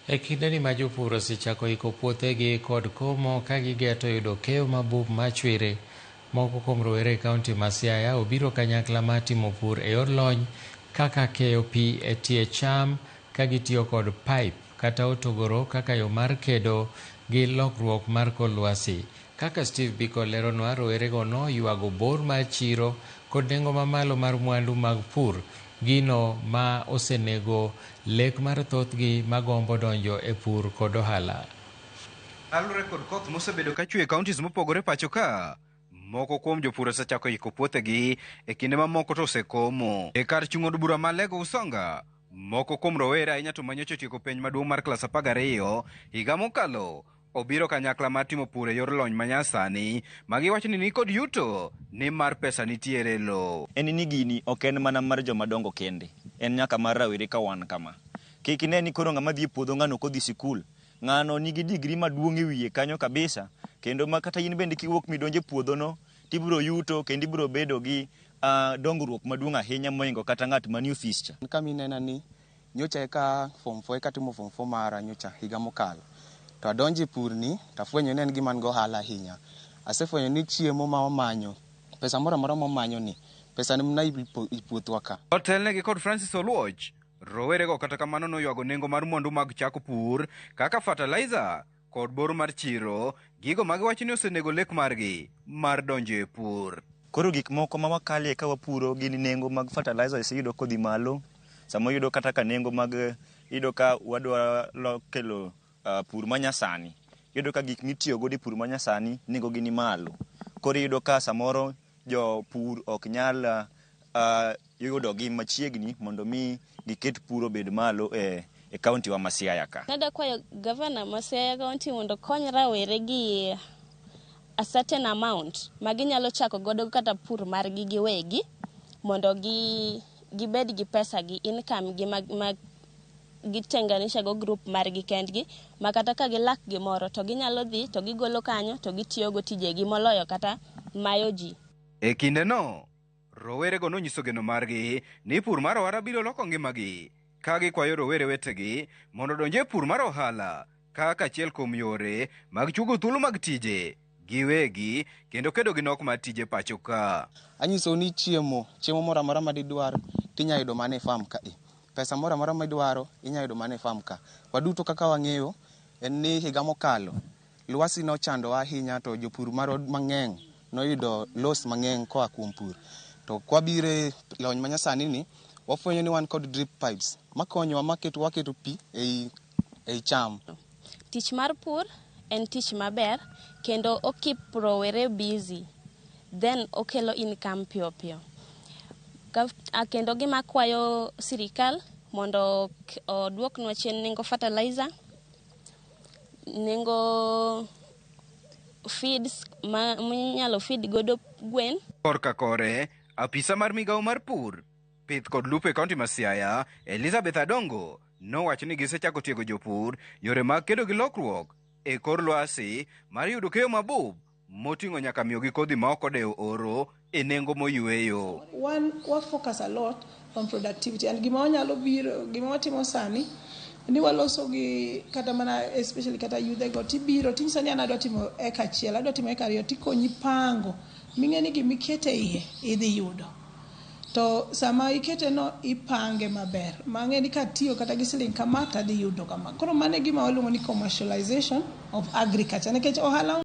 E kindeni ma jopur osechako iko puothegi kod komo ka gigeto yudo keyo mabup machwiri, moko kuom rowere e kaunti ma Siaya obiro kanyakla mar timo pur e yor lony kaka keyo pi e tie cham ka gitiyo kod pipe kata otogoro kaka yo mar kedo gi lokruok mar kor lwasi. Kaka Steve Biko leronwa, rowerego noywago bor mar chiro kod nengo mamalo mar mwandu mag pur, gino ma osenego lek mar thothgi magombo donjo e pur kod ohala. Kaluwore kod koth mosebedo ka chwe e counties mopogore pacho ka, moko kuom jopur osechako iko puothegi e kinde ma moko to osekomo. E kar chung' od bura ma Alego Usonga, moko kuom rowere ahinya to manyocha otieko penj maduong' mar klas 12 higa mokalo obiro kanyakla mar timo pur e yor lony manyasani ma giwacho ni nikod yuto nimar pesa nitiere e lowo. En ni gini ok en mana mar joma dongo kende, en nyaka mar rawere ka wan kama. Kik ine ni koro ng'ama dhi e puodho ng'ano ok odhi sikul. Ng'ano nigi degree maduong' e wiye kanyo kabisa kendo ma kata in bende kiwuok midonjo e puodhono tibiro yuto kendo ibiro bedo gi dongruok maduong' ahinya mohingo kata ng'at manie ofis cha. Kama inena ni nyocha eka form 4 eka timo form 4 mara nyocha higa mokalo. To adonjo e pur ni tafwenyo ni en gima nigi ohala ahinya. Asefwenyo ni chiemo ma wamanyo, pesa moro amora ma wamanyo ni, pesa ni mana e puothwa ka. Otelnegi kod Francis Oluoch, rowerego kata kamano noywago nengo mar mwandu mag chako pur kaka fertilizer kod bor mar chiro, gigo ma giwacho ni osenego lek margi mar donjo e pur. Koro gik moko ma wakalie ka wapuro gin nengo mag fertilizers iyudo kodhi malo, sama iyudo kata ka nengo mag iyudo ka wadwa kelo pur manyasani, iyudo ka gik mitiyo godo e pur manyasani nengo gi ni malo. Koro iyudo ka samoro jopur ok nyal yudo gi machiegni mondo mi giket pur obed malo e kaunti wa ma Siaya ka. Nadwa kwayo gavana ma Siaya County mondo okony rawere gi a certain amount ma ginyalo chako godo kata pur margi giwegi mondo gi gibed gi pesa gi income gi ma gitenganisha go group margi kendgi ma kata ka gilak gimoro to ginyalo dhi to gigolo kanyo to gitiyogo tijegi moloyo kata mayo ji. E kindeno, rowerego nonyiso geno margi ni pur mar ohala biro loko ngimagi ka gikwayo rowere wetegi mondo odonj e pur mar ohala kaka achiel kuom yore mag chugo thuolo mag tije giwegi kendo kedo gi nok mar tije pacho ka. Anyisou ni chiemo, chiemo moro amora ma didwar tinya yudo mana e farm kae. Pesa moro amora midwaro inya yudo mana e farm ka. Waduto kaka wang'eyo en ni higa mokalo lwasi nochandowa ahinya to jopur marwa mang'eny noyudo loss mang'eny koa kuom pur. To kwabiro e lony manyasani ni, wafwenyo ni wan kod drip pipes makonyowa maketo waketo pi ei cham. Tich mar pur en tich maber kendo o keep rowere busy then okelo income piyo piyo. Kendo gima akwayo sirikal mondo oduoknwa chien nengo fertilizer, nengo feeds ma minyalo feed godo gwen. Korka kore, apisa mar migawo mar pur, pith kod lupo e kaunti ma Siaya, Elizabeth Adongo, nowacho ni gisechako tiego jopur yore mag kedo gi lokruok e kor lwasi mar yudo keyo mabup moting'o nyaka miyogi kodhi ma ok odewo oro e nengo moyweyo. Wan wa focus a lot on productivity and gima wanyalo biro gima watimo sani ni waloso gi kata mana especially kata yudhe go tibiro tinyiso ni an adwa timo eka achiel, adwa timo eka ariyo, tikonyi pango ming'e ni gimikete iye idhi yudo. To sama ikete no ipange maber mang'e ni katiyo kata gi siling kama tadhi yudo kama. Koro mano e gima waluongo ni commercialization of agriculture nikech ohala.